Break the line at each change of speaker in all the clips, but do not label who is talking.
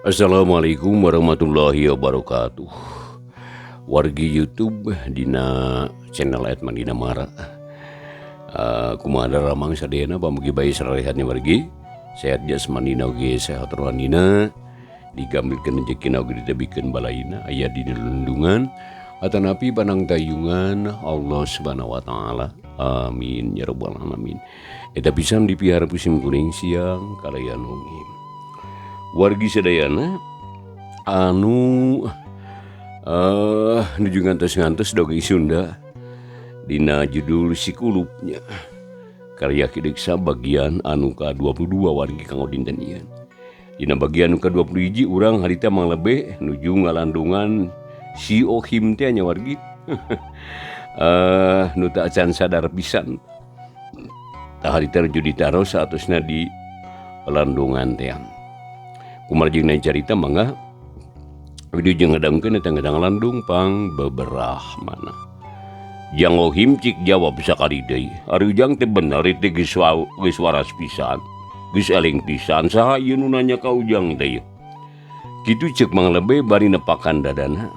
Assalamualaikum warahmatullahi wabarakatuh. Wargi YouTube dina channel Edman Dina Mara. Kumaha daramang sadayana, pamugi bae sarehatnya wargi. Sehat jasmanina oge sehat rohanina. Digambilkeun rejekina oge ditebikeun balaina, aya dina lindungan atanapi panangtayungan Allah Subhanahu wa taala. Amin ya rabbal alamin. Eta pisan dipiharep ku sim kuring siang kalayan wengi. Wargi sadayana anu nuju ngantos-ngantos dongeng Sunda dina judul Si Kulupnya karya Ki Deksa bagian anu ka-22 wargi kanggo dinten ieu. Dina bagian anu ka-21 urang harita Mang Lebe nuju ngalandungan si Ohim teh nya wargi. Nu teu acan sadar pisan. Tah harita nuju ditaros saatosna di landungan teh. Kumarjing carita mangga video jeung ngadangkeun eta ngadang landung pang beberah mana. Jang Ohim cik jawab sakali deui. Ari Ujang teh bener teh geus geus waras pisan. Geus eling pisan saha ieu nu nanya ka Ujang teh. Kitu ceuk Mang Lebe bari nepakan dadana.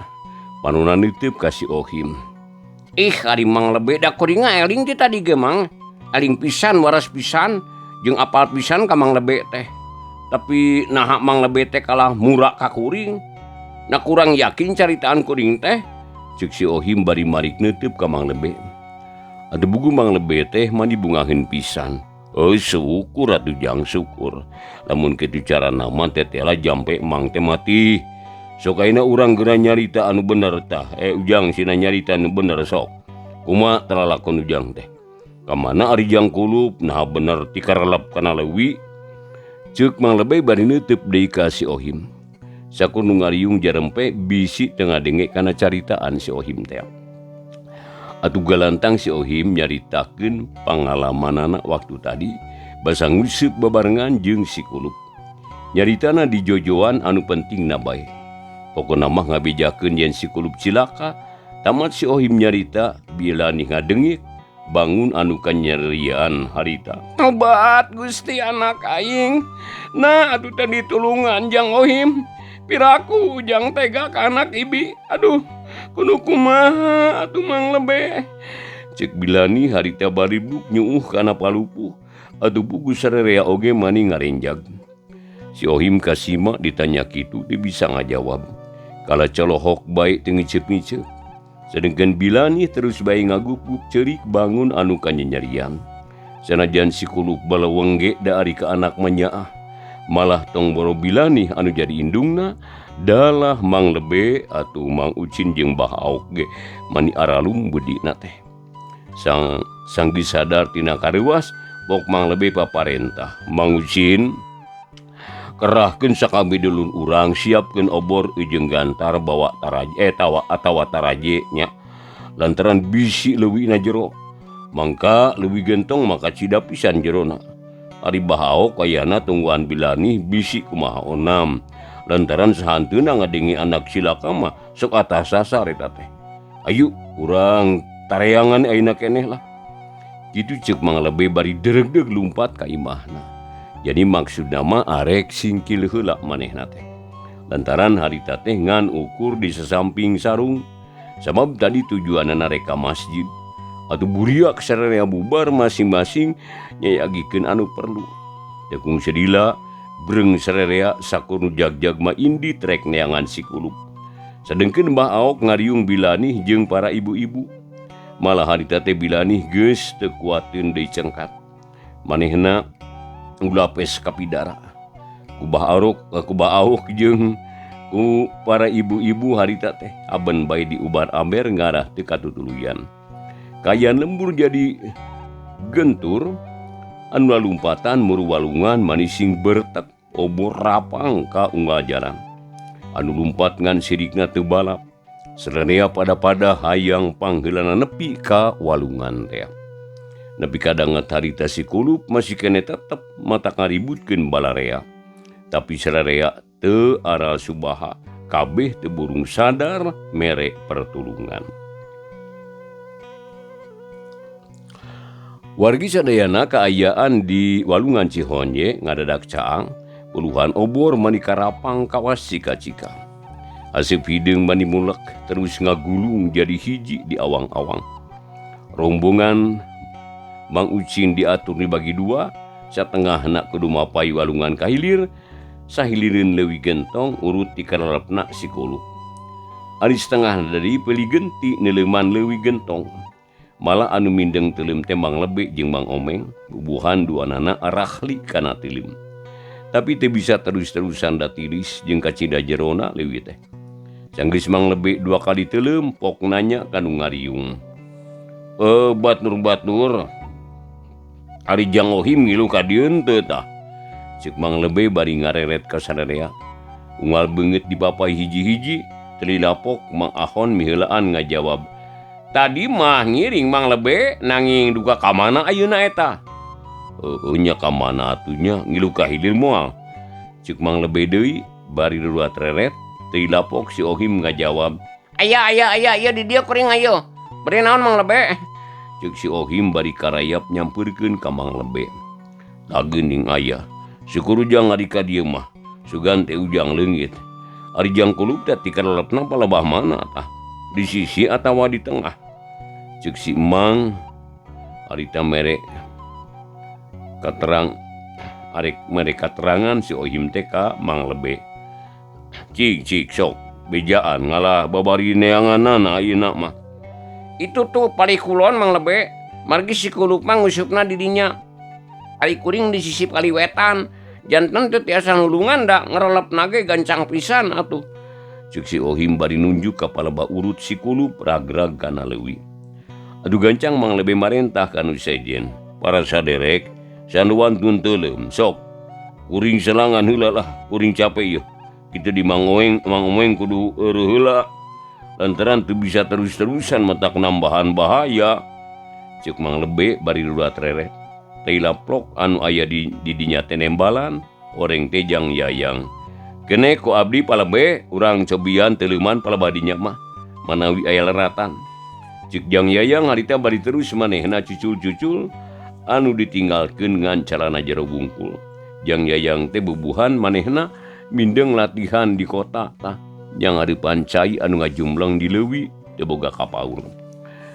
Panona nitip ka si Ohim. Ih ari Mang Lebe da kuring eling teh tadi ge Mang. Eling pisan waras pisan jeung apal pisan ka Mang Lebe teh. Tapi naha Mang Lebe teh kalah murah ka kuring. Nah kurang yakin caritaan kuring teh. Ceuk si Ohim bari marik neuteub ka Mang Lebe. Atuh bugu Mang Lebe teh mani bungaheun pisan. Oh syukur atuh Jang syukur. Lamun kitu carana mah tetela jampe Mang teh mati. Sok ayeuna urang geura nyarita anu bener tah. Ujang sina nyarita anu bener sok. Kumaha talalakon Ujang teh? Ka mana ari Jang Kulup naha bener tikarelep kana leuwi? Ceuk Mang Lebe bari neuteub deui ka si Ohim. Sakur nu ngariung jarempe bisi teu ngadenge kana caritaan si Ohim teh. Atuh galantang si Ohim nyaritakeun pangalamanana waktu tadi basa nguseup babarengan jeung si Kulup. Nyaritana di jojoan anu pentingna bae. Pokona mah ngabejakeun yen si Kulup cilaka. Tamat si Ohim nyarita bila nih ngadengik bangun anu kanyerian harita. Tobat Gusti anak aing. Nah atuh tadi tulungan Jang Ohim. Piraku Ujang tega ka anak ibi. Aduh kudu kumaha atuh Mang Lebe. Ceuk Bilani harita baribuk nyuuh kana palupuh. Atuh bugu sarerea oge mani ngarenjag. Si Ohim kasima ditanya kitu teu bisa ngajawab. Kala colohok bae teu ngiceup-ngiceup. Sedengkeun Bilani terus bae ngagupup ceurik bangun anu kanyanyarian. Sanajan si Kulup baleweng ge da ari ka anak mah nyaah. Malah tong boro Bilani anu jadi indungna dalah Mang Lebe atuh Mang Ucin jeung Bah Aok ge mani aralum beudina teh. Sang sanggeus sadar tina kareuwas pok Mang Lebe paparentah. Mang Ucin kerahkeun sakabeh dulur urang siapkeun obor jeung gantar bawa taraje tawa atawa taraje nya lantaran bisi leuwihna jero mangka leuwih gentong maka cida pisan jerona. Ari Bah Aok ayana tungguan Bilani bisi kumaha onam lantaran sahanteuna ngadenge anak cilaka mah sok atas sasar eta teh. Ayu urang tareangan ayeuna keneh lah. Kitu ceuk Mang Lebe bari deregdeg lumpat ka imahna. Jadi maksudna mah arek singkil heula manehna teh. Lantaran harita teh ngan ukur di sasamping sarung. Sabab tadi tujuanana rek ka masjid. Atuh buriak sararea bubar masing-masing nyayagikeun anu perlu. Tekung sedila breng sararea sakur nu jagjag mah indit rek neangan si Kulup. Sadengkeun Mbah Aok ngariung Bilani jeung para ibu-ibu. Malah harita teh Bilani geus teu kuateun deui cengkat. Manehna ulapes kapidara. Ku Bah Arok, ku Bah Aok jeung ku para ibu-ibu harita teh aben bae diubar-aber ngarah teu katutuluyan. Kaayaan lembur jadi gentur anu lalumpatan muru walungan manising bertek obor rapang ka unggal jalan. Anu lumpat ngan sirikna teu balap. Sararea pada-pada hayang pangheulana nepi ka walungan teh. Nepi kadangat harita si Kulup masih kene tetep mata ngaributkeun balarea. Tapi sararea teu aral subaha, kabeh teu burung sadar mere pertulungan. Wargi sadayana kaayaan di Walungan Cihonje ngadadak caang Puluhan obor mani karapang kawas cika-cika. Aseup hideung mani mulek terus ngagulung jadi hiji di awang-awang. Rombongan Mang Ucing diatur dibagi dua, satengahna kudu mapay walungan ka hilir, sahilireun Leuwi Gentong urut ti karalepna si Kuluk. Ari setengahna deui peuli genti neuleuman Leuwi Gentong. Malah anu mindeng teuleum teh Mang Lebe jeung Mang Omeng, bubuhan duanana arahli kana teuleum. Tapi teu bisa terus-terusan da tiris jeung kacida jerona leuwih teh. Sanggeus Mang Lebe dua kali teuleum pok nanya ka nu ngariung. Batur-batur ari Jang Ohim ngilu ka dieu teu tah? Ceuk Mang Lebe bari ngareret ka sarerea. Unggal beungeut dipapai hiji-hiji, teu lapok Mang Ahon miheulaan ngajawab. Tadi mah ngiring Mang Lebe nanging duka ka mana ayeuna eta? Heueuh nya ka mana atuh nya ngilu ka hilir moal. Ceuk Mang Lebe deui bari ruat reret, teu lapok si Ohim ngajawab. Aya aya aya ieu di dieu kuring ayo. Bari naon Mang Lebe? Ceuk si Ohim bari karayap nyampeurkeun ka Mang Lebe. Tah geuning aya, syukur ujang ari ka dieu mah, sugan teh ujang leungit. Ari Jang Kulub teh ti karalepna palebah mana tah? Di sisi atawa di tengah? Ceuk si Emang harita mere katerang arek mere katerangan si Ohim teh ka Mang Lebe. Cik cik sok bejaan ngalah babari neanganana ayeuna mah. Itu tuh palih kulon Mang Lebe, margi si Kulub mah ngusupna di dinya. Ari kuring di sisi palih wetan, janten teu tiasa nulungan da ngerelepna ge gancang pisan atuh. Ceuk si Ohim bari nunjuk ka palebah urut si Kulub ragrag kana leuwi. Aduh gancang Mang Lebe marentah ka nu sejen. Para saderek sanuan tun teuleum sok. Kuring selangan heula lah, kuring capek ieu. Kitu di Mang Oeng, Mang Omeng kudu eueuh heula. Lantaran teu bisa terus-terusan matak nambahan bahaya. Ceuk Mang Lebe bari rurat reret. Teu laplok anu aya di dinya teh nembalan, oreng teh Jang Yayang. Kene ku abdi palebe urang cobian teuleumman palebah dinya mah manawi aya leratan. Ceuk Jang Yayang harita bari terus manehna cucul-cucul anu ditinggalkeun ngan calana jero bungkul. Jang Yayang teh bubuhan manehna mindeng latihan di kota tah jang hareupan cai anu ngajumleng di leuwi teu boga kapaur.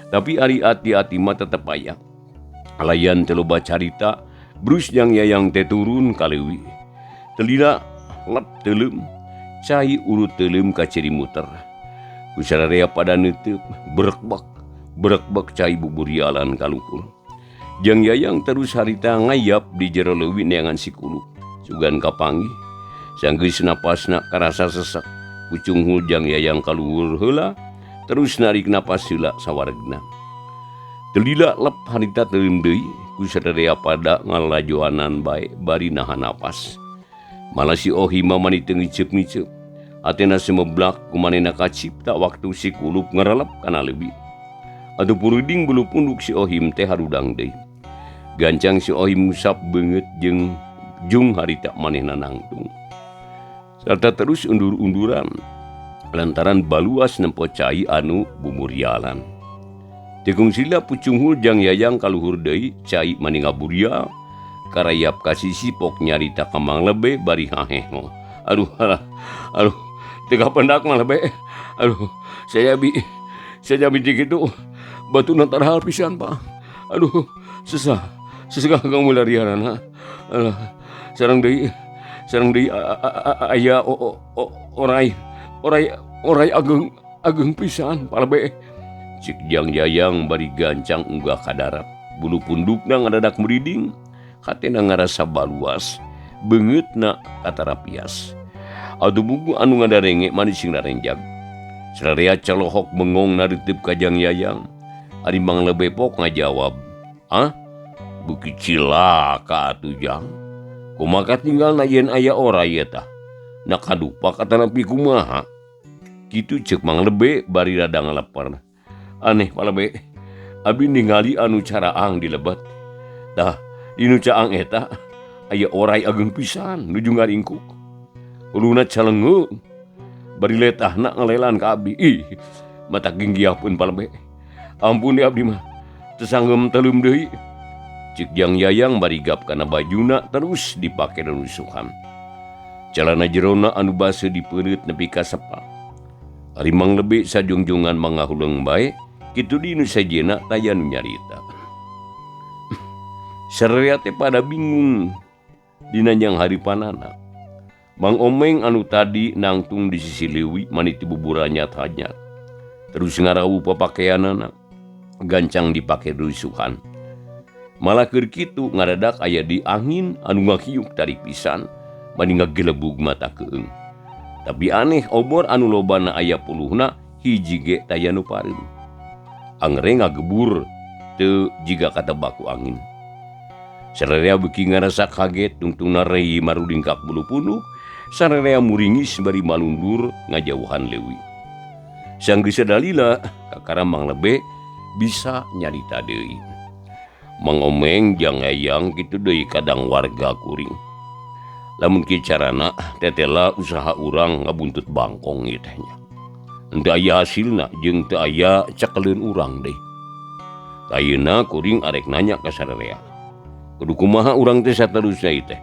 Tapi ari ati-ati mah tetep aya. Alayan teu loba carita, brus Jang Yayang teh turun ka leuwi. Telila lep teuleum, cai urut teuleum ka ciri muter. Ku sararea pada neuteub, berekbek, berekbek cai buburialan kaluhur. Jang Yayang terus harita ngayap di jero leuwi neangan si Kulub. Sugan kapanggih, sanggeus napasna karasa sesek. Pucunghul Jang Yayang kaluhur heula, terus narik napas heula sawaregna. Telila lep harita teuleum deui, ku sararea pada ngalajoanan bae bari nahan napas. Malah si Ohim mah mani teu ngiceup-ngiceup. Atena semeblak kumanehna kacipta waktu si Kulub ngerelep kana leuwi. Atuh puruding bulu punduk si Ohim teh harudang deui. Gancang si Ohim ngusap beungeut jeung jung harita manehna nangtung. Sarta terus undur-unduran lantaran baluas nempo cai anu bumurialan. Tekung sila pucunghul Jang Yayang kaluhur deui cai mani ngaburial karayap ka sisi pok nyarita ka Mang Lebe bari haheho. Aduh alah, aduh teu kapendak Mang Lebe. Aduh saya bi kitu batuna tarahal pisan Pak. Aduh susah susah kamu larianana. Alah sareng deui aya orai orai orai ageng ageng pisan Pak Lebe. Cik Jang Yayang bari gancang unggah ka darat. Bulu pundukna ngadadak meriding, hatena ngarasa baluas, beungeutna katarapias. Atuh buku anu ngadarenge manis sing narenjag. Sararea calohok bengong nareuteub ka Jang Yayang. Ari Mang Lebe pok ngajawab, "Ah, beuki cilaka atuh Jang. Kumaha tinggalna yen aya orai eta? Na kadupak atanapi kumaha?" Kitu ceuk Mang Lebe bari rada ngaleper. Aneh Pak Lebe, abdi ningali anu caraang di lebet. Tah, di nu caang eta aya orai ageng pisan nuju ngaringkuk. Huluna calengeung, bari letahna ngalelan ka abdi. Ih, mata ginggiahkeun Pak Lebe. Ampun di abdi mah, teu sanggeum teuleum deui. Ceuk Jang Yayang bari gap kana bajuna terus dipake rusuhan. Calana jerona anu baseuh dipeureut nepi ka sepa. Ari Mang Lebe sajungjungan mangahuleung bae, kitu di nu sejenna taya nu nyarita. Sararea teh pada bingung dina jang hareupanana. Mang Omeng anu tadi nangtung di sisi leuwi maniti buburanyat-hanyat. Terus ngarawu papakeanana gancang dipake rusuhan. Malah keur kitu ngadadak aya di angin anu ngahiuk tarik pisan bari ngagelebug mata keung. Tapi aneh obor anu lobana aya puluhna hiji ge taya nu pareum. Angre ngagebur teu jiga katebak ku angin. Sararea beuki ngarasa kaget tungtungna rei marudingkak bulu punuk. Sararea muringis bari malundur ngajauhan leuwi. Sanggeus sadalila kakara Mang Lebe bisa nyarita deui. Mang Omeng jang hayang kitu deui kadang warga kuring. Lamun kieu carana tetela usaha urang ngabuntut bangkong ieu teh nya. Henteu aya hasilna jeung teu aya cekeleun urang deui. Ayeuna kuring arek nanya ka sararea. Kudu kumaha urang teh saterusna ieu teh?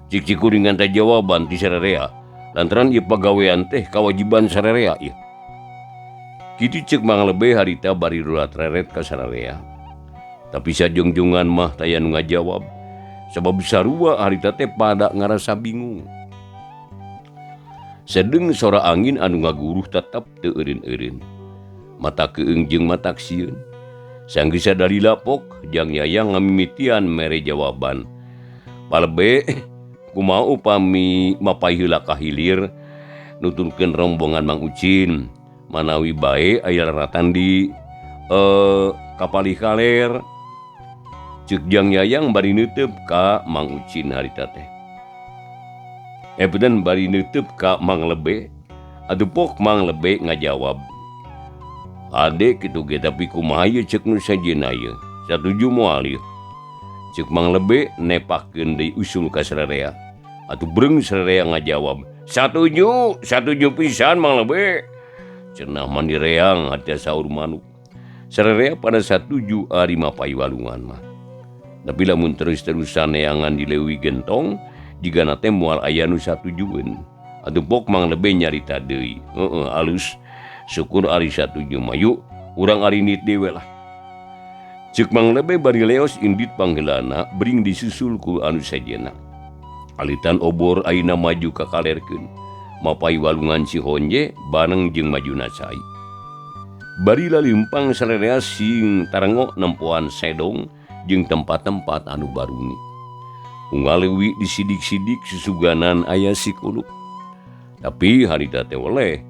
Cik-cik kuring ngantai jawaban ti sararea lantaran ieu pagawean teh kawajiban sararea ieu. Kitu ceuk Mang Lebe harita bari rurat-reret ka sararea. Tapi sajungjungan mah taya nu ngajawab sabab sarua harita teh pada ngarasa bingung. Sedeng sora angin anu ngaguruh tetep teu eureun-eureun. Mata keung jeung matak sieun. Sanggeus sadalila pok jang yayang ngamimitian mere jawaban. Palebe kumaha upami mapay heula ka hilir nuturkeun rombongan Mang Ucin manawi bae aya laratan di kapalih kaler. Ceuk jang yayang bari neuteub ka Mang Ucin harita teh. Punten bari neuteub ka Mang Lebe. Atuh pok Mang Lebe ngajawab. Ade kitu ge tapi kumaha ieu ceuk nu sejenna ieu. Satuju moal ieu. Ceuk Mang Lebe nepakeun deui usul ka sararea. Atuh breung sararea ngajawab. Satuju, satuju pisan Mang Lebe. Cenah mandi reang harita saur manuk. Sararea pada satuju ari mapay walungan mah. Tapi lamun terus-terusan neangan di leuwi gentong, jigana teh moal aya nu satujueun. Atuh pok Mang Lebe nyarita deui. Heeh, alus. Syukur ari satuju mah yuk, urang ari nit deui we lah. Ceuk Mang Lebe bari leos indit pangheulana bring disusul ku anu sejenna. Alitan obor ayeuna maju ka kalerkeun. Mapay walungan Cihonje bareng jeung majuna cai. Bari lalimpang sararea sing tarengo nempoan sedong jeung tempat-tempat anu baruni. Unggal leuwi disidik-sidik susuganan aya si kulup. Tapi harita teh weleh,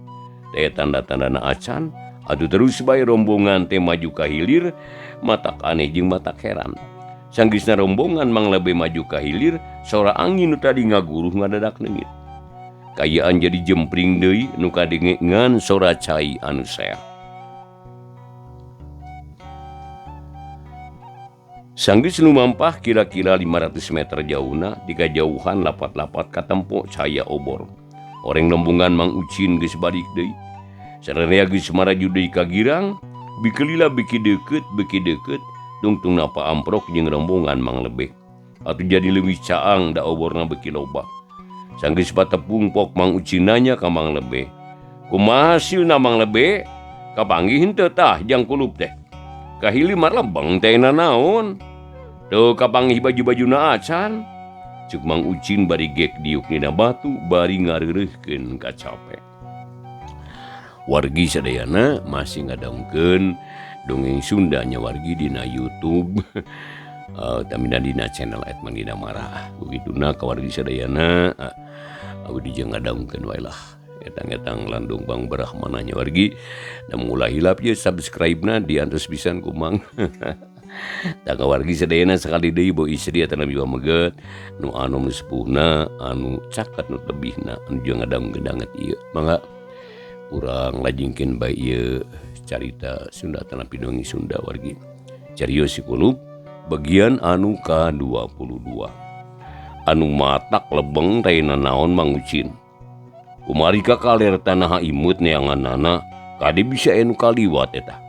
teh tanda-tandana acan, atuh terus bae rombongan teh maju ka hilir, matak aneh jeung matak heran. Sanggeusna rombongan Mang Lebe maju ka hilir, sora angin nu tadi ngaguruh ngadadak leungit. Kayaan jadi jempring deui nu kadenge ngan sora cai anu seah. Sanggeus lumampah kira-kira 500 meter jauhna di kajauhan lapat-lapat katempo cahaya obor. Oreng rombongan Mang Ucin geus balik deui. Sararea geus maraju deui ka girang, bikelila beki deukeut tungtungna paamprok jeung rombongan Mang Lebe. Atuh jadi leuwih caang da oborna beki loba. Sanggeus patepung pok Mang Ucin nanya ka Mang Lebe. Kumaha hasilna Mang Lebe? Kapanggih henteu tah jang kulup teh. Kahili marlebeng teh nanaon. Teu kapanggih baju-bajuna acan. Ceuk Mang Ucin bari gek diuk dina batu bari ngareureuhkeun kacape. Wargi sadayana masih ngadongkeun dongeng Sunda nya wargi dina YouTube. Tamina dina channel Edman Dina Marah. Begituna ka wargi sadayana abdi jeung ngadongkeun wae lah. Etang-etang landung Bang Brahmana nya wargi. Da mulai hilap ye subscribe-na diantos pisan ku Mang. Tah ka wargi sadayana sakali deui bo istri atanapi pameget nu anom nu sepuhna anu caket nu tebihna anu jeung ngadongkeun danget ieu. Mangga urang lajengkeun bae ieu carita Sunda atanapi dongeng Sunda wargi. Carios Si Kulup bagian anu ka-22. Anu matak lebeng teh nanaon Mang Ucin. Kumari ka kaler tanah imut neanganana kade bisa anu kaliwat eta.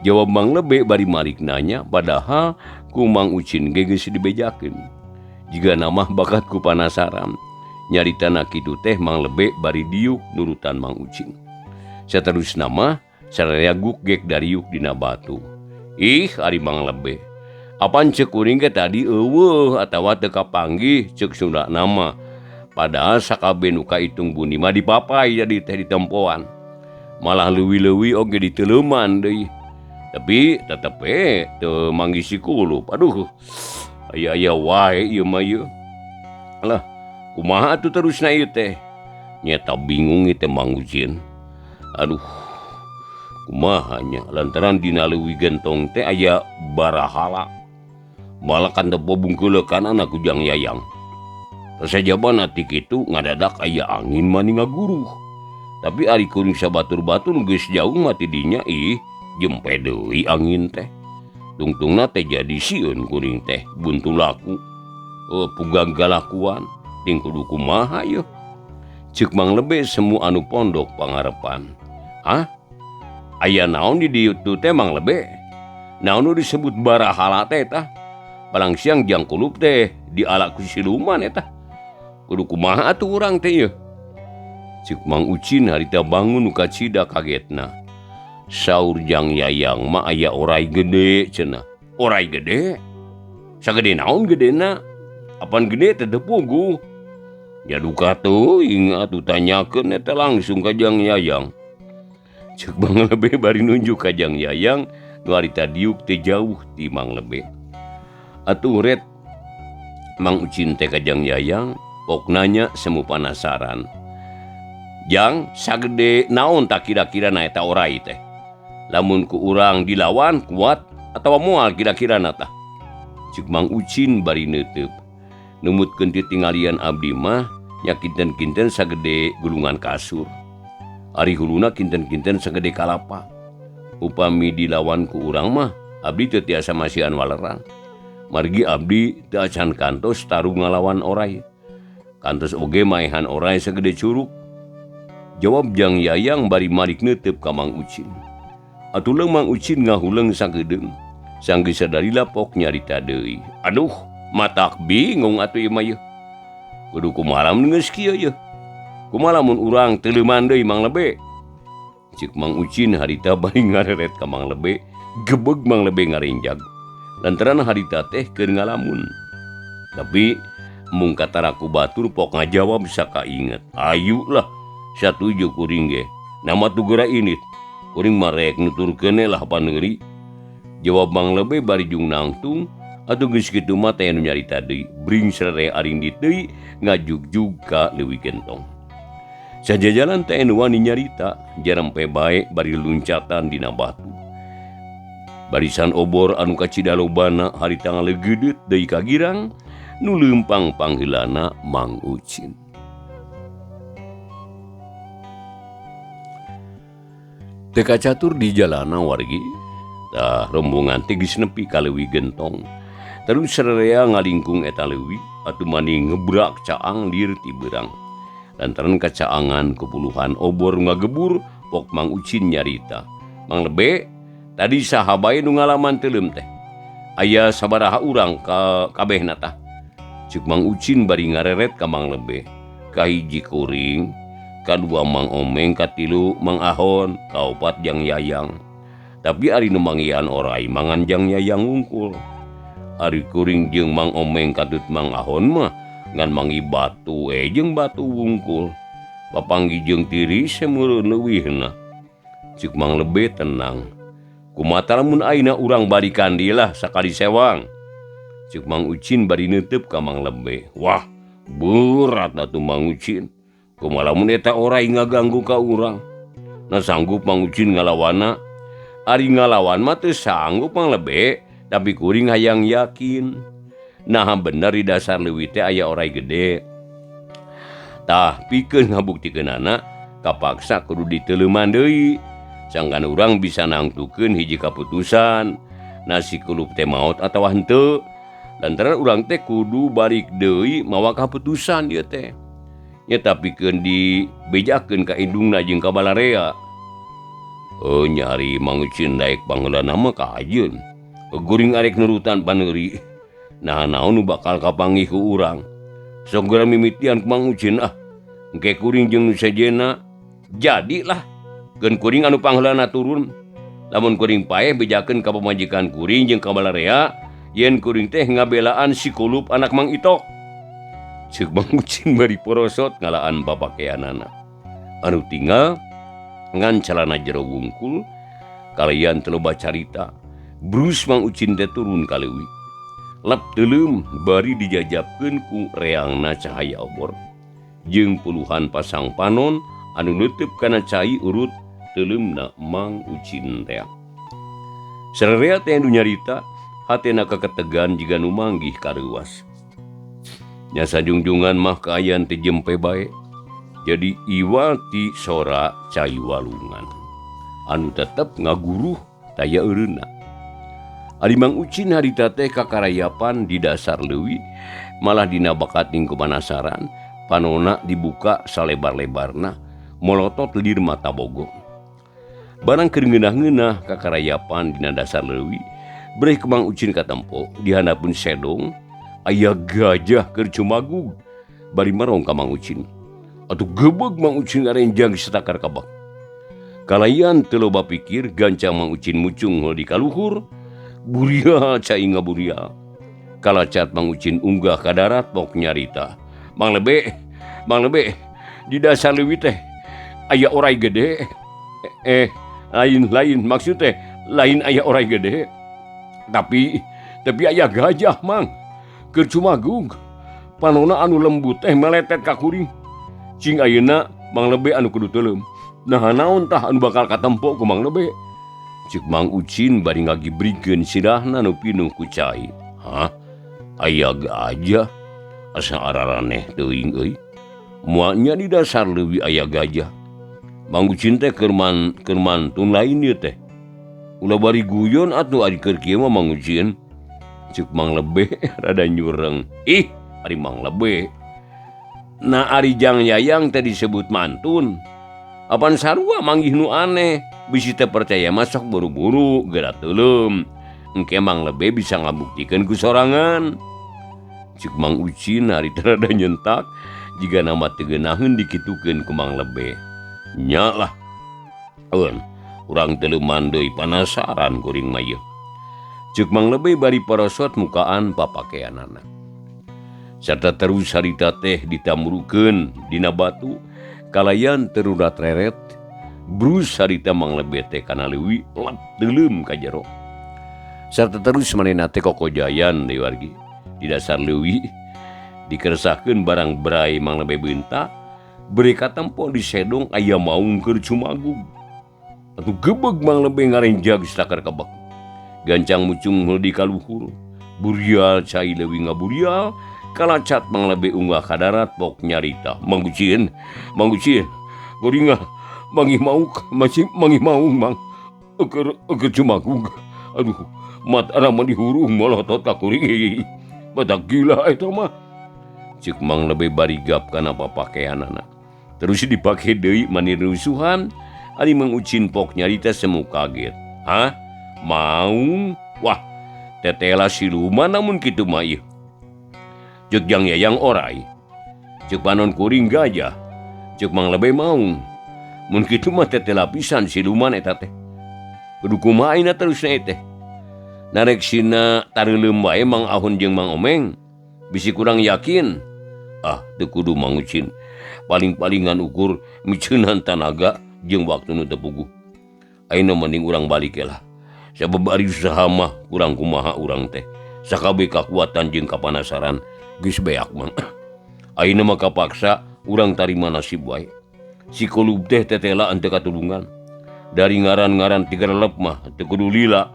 Jawab Mang Lebe bari marik nanya padahal ku Mang Ucin ge geus dibejakeun. Jiga namah bakat ku panasaran. Nyaritana kitu teh Mang Lebe bari diuk nurutan Mang Ucin. Saterusna mah sararea guk gek dariuk dina batu. Ih ari Mang Lebe. Apan ceuk kuring ge tadi eueuh atawa teu kapanggih ceuk Sunda nama. Padahal sakabeh nu kaitung buni mah dipapai jadi teh ditempoan. Malah leuwih-leuwih oge diteuleuman deui. Tapi tetep we teu manggih si kulup. Aduh, aya-aya wae ieu mah ieu. Lah, kumaha atuh terusna ieu teh? Nyeta bingung ieu teh Mang Ucin. Aduh, kumaha nya lantaran dina leuwih gentong teh aya barahala. Malah kan teu bungkeulekan anak Ujang Yayang. Sajabana ti kitu ngadadak aya angin mani ngaguruh. Tapi ari kuring sabatur-batur geus jauh mah ti dinya ih jempe deui angin teh. Tungtungna teh jadi sieun kuring teh buntu laku. Pugang galakuan ting kudu kumaha yeuh. Ceuk Mang Lebe semu anu pondok pangarepan. Hah? Aya naon di dieu teh Mang Lebe? Naon nu disebut barahala teh tah? Palang siang jang kulup teh diala ku siluman eta. Kudu kumaha atuh urang teh yeuh? Ceuk Mang Ucin harita bangun nu kacida kagetna. Saur Jang Yayang mah aya orai gede cenah. Orai gede? Sagede naon gedena? Apan gede teh teu puguh. Nya duka teuing atuh tanyakeun eta langsung ka Jang Yayang. Ceuk Mang Lebe bari nunjuk ka Jang Yayang nu harita diuk teh jauh ti Mang Lebe. Atuh ret Mang Ucin teh ka Jang Yayang pok nanya semu panasaran. Jang, sagede naon tak kira-kira na eta orai teh? Lamun ku urang dilawan kuat atawa moal kira-kira na tah? Ceuk Mang Ucin bari neuteup. Numutkeun ti tinggalian abdi mah nya kinten-kinten sagede gulungan kasur. Ari huluna kinten-kinten sagede kalapa. Upami dilawan ku urang mah abdi teu tiasa masihan waleran. Margi abdi teu acan kantos tarung ngalawan orai. Kantos oge maehan orai sagede curug. Jawab Jang Yayang bari malik neuteup ka Mang Ucin. Atuh leung Mang Ucin ngahuleung sakedeung. Sanggeus sadari lapok nyarita deui. Aduh, matak bingung atuh ieu mah yeuh. Kudu kumaha lamun geus kieu yeuh? Kumaha lamun urang teuleman deui Mang Lebe? Ceuk Mang Ucin harita bari ngareret ka Mang Lebe, gebeg Mang Lebe ngarenjag. Lantaran harita teh keur ngalamun. Tapi mung kataraku batur pok ngajawab sakainget. Ayu lah, satuju kuring ge. Nama tu geura init. Kuring mah rek nuturkeun lah paneuri. Jawab Mang Lebe bari jung nangtung. Atuh geus kitu mah teh nu nyarita deui. Bring sarere arindit deui ngajugjug ka leuwih gentong. Sajajalan teh nu wani nyarita, jarempe bae bari luncatan dina batu. Barisan obor anu kacida lobana harita ngalegeudeut deui ka girang nu leumpang pangheulana Mang Ucin. Teu kacatur di jalana wargi, tah rombongan teh geus nepi ka leuwih gentong. Terus sararea ngalingkung eta leuwih atuh mani ngebrak caang lir ti beurang. Lantaran kacaangan kupuluhan obor ngagebur pok Mang Ucin nyarita. Mang Lebe, tadi saha bae nu ngalaman teuleum teh? Aya sabaraha urang ka kabehna tah? Ceuk Mang Ucin bari ngareret ka Mang Lebe. Kahiji kuring, kadua Mang Omeng, katilu Mang Ahon, kaopat Jang Yayang. Tapi ari nu manggihan orai mangan Jang Yayang wungkul. Ari kuring jeung Mang Omeng katut Mang Ahon mah ngan mangi batu we jeung batu wungkul. Papanggi jeung tiris meureun leuwihna. Ceuk Mang Lebe tenang. Kumaha lamun ayeuna urang balikan deui lah sakali sewang. Ceuk Mang Ucin bari neunteup ka Mang Lebe. Wah, berat atuh Mang Ucin. Kumaha lamun eta orai ngaganggu ka urang? Nah sanggup Mang Ucin ngalawanna? Ari ngalawan mah teu sanggup Mang Lebe, tapi kuring hayang yakin. Nah bener di dasar leuwih teh aya orai gede. Tah pikeun ngabuktikeunana kapaksa kudu diteuleuman deui. Sangkan urang bisa nangtukeun hiji kaputusan, nasi kulup teh maot atawa henteu. Lantaran urang teh kudu balik deui mawa kaputusan ieu teh. Nya tapi keun dibejakeun ka indungna jeung ka balarea. Nyari Mang Ucin daek pangheulana mah kahajeun. Guring arek nurutan paneuri. Nah naon nu bakal kapanggih ku urang. Sok geura mimitian ku Mang Ucin ah. Engke kuring jeung nu sejenna. Jadilah keun kuring anu pangheulana turun. Lamun kuring paeh bejakeun ka pamajikan kuring jeung ka balarea yen kuring teh ngabelaan si Kulup anak Mang Itok. Ceuk Mang Ucin bari porosot ngalaan papakeanana. Anu tinggal ngan calana jero wungkul kalian teu loba carita. Brus Mang Ucin teh turun ka leuwi. Lep teuleum bari dijajabkeun ku reangna cahaya obor. Jeung puluhan pasang panon anu neuteub kana cai urut teuleumna Mang Ucin teh. Sararea teh nu nyarita hatena kaketegan jiga nu manggih kareuwas. Nya sajungjungan mah kaayaan teh jempe bae. Jadi iwati sora cai walungan anu tetep ngaguruh taya eureunna. Ari Mang Ucin harita teh kakarayapan di dasar leuwi malah dina bakating kupanasaran panona dibuka salebar-lebarna molotot lir mata bogo. Barang keur ngeunah-ngeunah kakarayapan dina dasar leuwi breh ku Mang Ucin katempo di handapeun sedong aya gajah keur cumagug bari merong ka Mang Ucin. Atuh gebeg Mang Ucin ngarenjang satakar kabak. Kalayan teu loba pikir gancang Mang Ucin mucung di kaluhur. Buria cai ngaburia. Kalacat Mang Ucin unggah ka darat pok nyarita. Mang Lebe, di dasar leuwi teh aya orai gede. Lain maksud teh lain aya orai gede. Tapi aya gajah Mang. Keur cumagug. Panona anu lembut teh meletet ka kuring. Cing ayeuna Mang Lebe anu kudu teuleum. Nah naon tah anu bakal katempo ku Mang Lebe. Ceuk Mang Ucin bari ngagibrigkeun sirahna nu pinuh ku cai. Hah? Aya gajah? Asa araraneh teuing euy. Moal nya di dasar leuwi aya gajah. Mang Ucin teh keur mantun lain ieu teh. Ulah bari guyon atuh ari keur kieu mah Mang Ucin. Ceuk Mang Lebe rada nyureng. Ih, ari Mang Lebe. Nah ari Jang Yayang teh disebut mantun. Apan sarua manggih nu aneh, bisi teu percaya mah sok buru-buru geura teuleum. Engke Mang Lebe bisa ngabuktikeun ku sorangan. Ceuk Mang Ucin ari teh rada nyentak jiga nama teu geunaheun dikitukeun ku Mang Lebe. Nya lah. Eun, urang teuleman deui panasaran kuring mah ieu. Ceuk Mang Lebe bari parosot mukaan papakeanana. Sarta terus harita teh ditamurukeun dina batu kalayan terurat reret. Brus harita Mang Lebe teh kana leuwi lep teuleum ka jero. Sarta terus manehna teh kokojayan deui wargi. Di dasar leuwi dikersahkeun barang brai Mang Lebe beunta, beri katempo di sedong aya maung keur cumagug. Atuh gebeg Mang Lebe ngarenjag satakar kabak. Gancang mucung heul di kaluhur. Burial cai leuwi ngaburial. Kalacat Mang Lebe unggah ka darat pok nyarita. Mang Ucin, goringah manggih mauk, masih manggih maung Mang. Eukeur cumagug. Aduh, matana mah dihurung molotot ka kuring. Badak gila eta mah. Ceuk Mang Lebe bari gap kana papakeanana. Terus dipake deui mani rusuhan. Ari Mang Ucin pok nyarita semu kaget. Hah? Maung? Wah, tetela siluman namun kitu mah ieu. Ceuk Jang Yayang orai. Ceuk panon kuring gajah. Ceuk Mang Lebe maung. Mun kitu mah tetela pisan siluman eta teh. Kudu kumaha ayeuna terusna teh. Narek sina tareuleum bae Mang Ahun jeung Mang Omeng. Bisi kurang yakin. Ah, teu kudu Mang Ucin. Paling-palingan ukur miceunan tanaga jeung waktu nu teu puguh. Ayeuna mending urang balik lah. Sabab ari usaha mah kurang kumaha urang teh. Sakabeh kakuatan jeung kapanasaran geus beak Mang. Ayeuna mah kapaksa urang tarima nasib wae. Si Kulub teh tetela henteu katulungan. Dari ngaran-ngaran tigarelep mah teu kudu lila.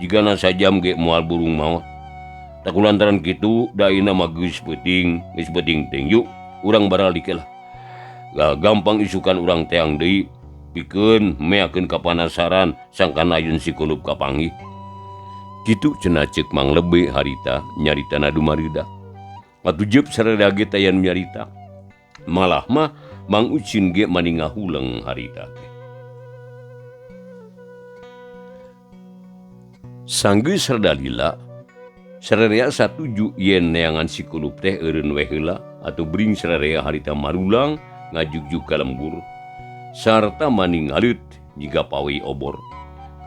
Jigana sajam ge moal burung maot. Tak kulantaran kitu da ayeuna mah geus peuting teuing. Yuk urang baralik lah. Gampang isukan urang teang deui pikeun meakeun kapanasaran sangkan ayun si Kulub kapanggih. Kitu cenah ceuk Mang Lebe harita nyarita na dumarida. Atuh jeup sarada ge taya nu nyarita. Malah mah Mang Ucin ge mani ngahuleng harita teh. Sanggeus rada lila, sararea satuju yen neangan si Kulub teh eureun we heula. Atuh bring sararea harita marulang ngajugjug ka lembur sarta maning ngaleut jiga pawe obor.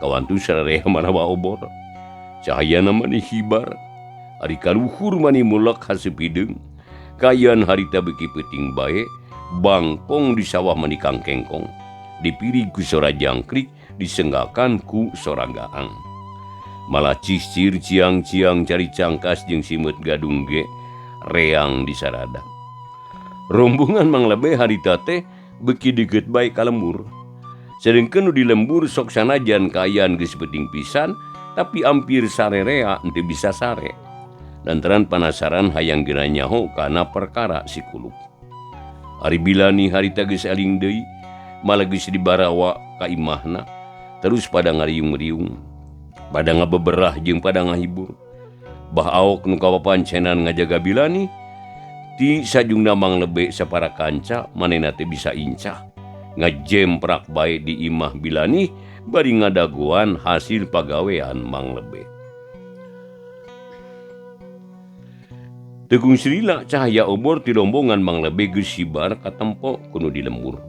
Kawantu sararea marawa obor. Cahayana mani hibar, ari kaluhur mani mulek haseup hideung. Kaayaan harita beuki peuting bae, bangkong di sawah mani kangkengkong. Dipirig ku sora jangkrik, disenggakan ku sora gaang. Malah ciscir ciang-ciang cari cangkas jeung simeut gadung ge reang di sarada. Rombongan Mang Lebe harita teh beuki deukeut bae ka lembur. Sedengkeun nu di lembur sok sanajan kaayaan geus peuting pisan, tapi ampir sarerea henteu bisa sare. Lantaran panasaran hayang geuna nyaho kana perkara si Kuluk. Ari Bilani harita geus eling deui, malah geus dibarawa ka imahna, terus pada ngariung-riung, pada ngabeberah jeung pada ngahibur. Bah Aok nu kapapancenan ngajaga Bilani, ti sajungna Mang Lebe sapara kanca manehna teh bisa incah. Ngajemprak bae di imah Bilani bari ngadagoan hasil pagawean Mang Lebe. Tekung silila cahaya obor ti rombongan Mang Lebe geus sibar katempo kudu di lembur.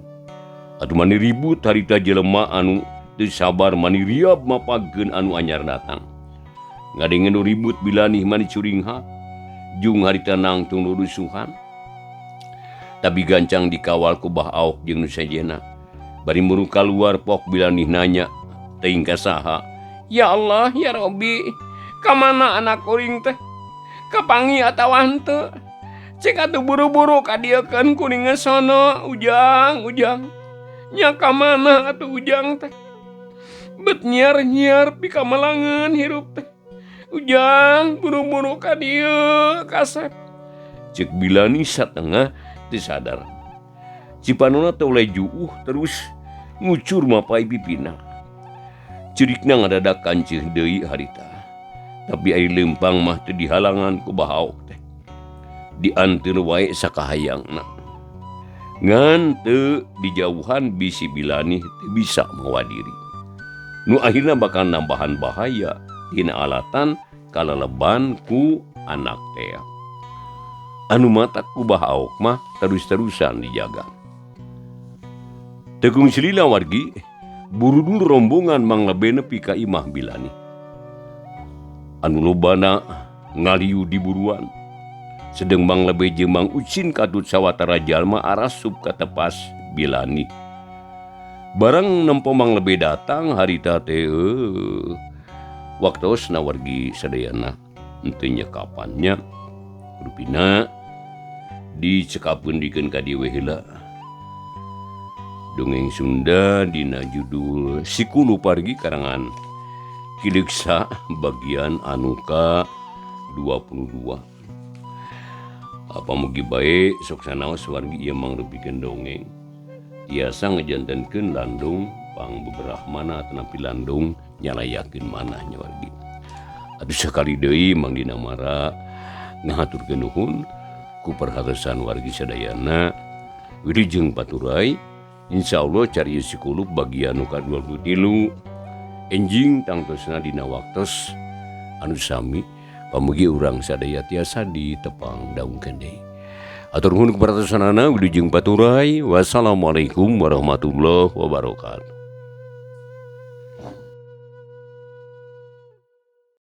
Atuh mani ribut harita jelema anu teu sabar mani riab mapageun anu anyar datang. Ngadenge nu ribut Bilani mani curingha, jung harita nangtung rusuhan. Tapi gancang dikawal ku Bah Aok jeung nu sejenna. Bari muru kaluar pok Bilani nanya teuing ka saha. Ya Allah ya Rabbi, ka mana anak kuring teh? Kapangi atawa henteu? Cek atuh buru-buru ka dieukeun kuring sono, Ujang, Ujang. Nya ka mana atuh Ujang teh? Bet nyiar-nyiar pikamalangeun hirup teh. Ujang buru-buru ka dieu kasep. Cek Bilani satengah teu sadar. Cipanona teh oleh juuh terus ngucur mapai pipina. Cerikna ngadadak kanceuh deui harita. Tapi ari leumpang mah teu dihalangan ku Bah Aok teh. Dianteur wae sakahayangna. Ngan teu dijauhan bisi Bilani teu bisa mawa diri. Nu akhirna bakal nambahan bahaya tina alatan kaleleban ku anak teh. Anu matak ku Bah Aok mah terus-terusan dijaga. Tekung silila wargi, burudul rombongan Mang Lebe nepi ka imah Bilani. Anu lobana ngaliu di buruan. Sedeng Mang Lebe jeung Mang Ucin katut sawatara jalma arasup ka tepas Bilani. Barang nempo Mang Lebe datang harita teh waktosna wargi sadayana henteu nya kapannya rupina dicekapkeun dikeun ka dieu we heula. Dongeng Sunda dina judul Si Kulup Pargi karangan Ki Leuksa bagian anu ka 22. Apa mugi bae sok sanaos wargi ieu mangrupikeun dongeng tiasa ngajantenkeun landung pang beberah mana atanapi landung nyalayakeun manahnya wargi. Atuh sakali deui Mang Dina Mara ngahaturkeun nuhun ku perhatosan wargi sadayana. Wilujeng paturai insyaallah cari Si Kulup bagian nu ka-23 enjing tangtosna dina waktos anu sami pamugi urang sadaya tiasa ditepang daungkeun deui. Atur nuhun ku perhatosanana, wilujeng paturai. Wassalamualaikum warahmatullahi wabarakatuh.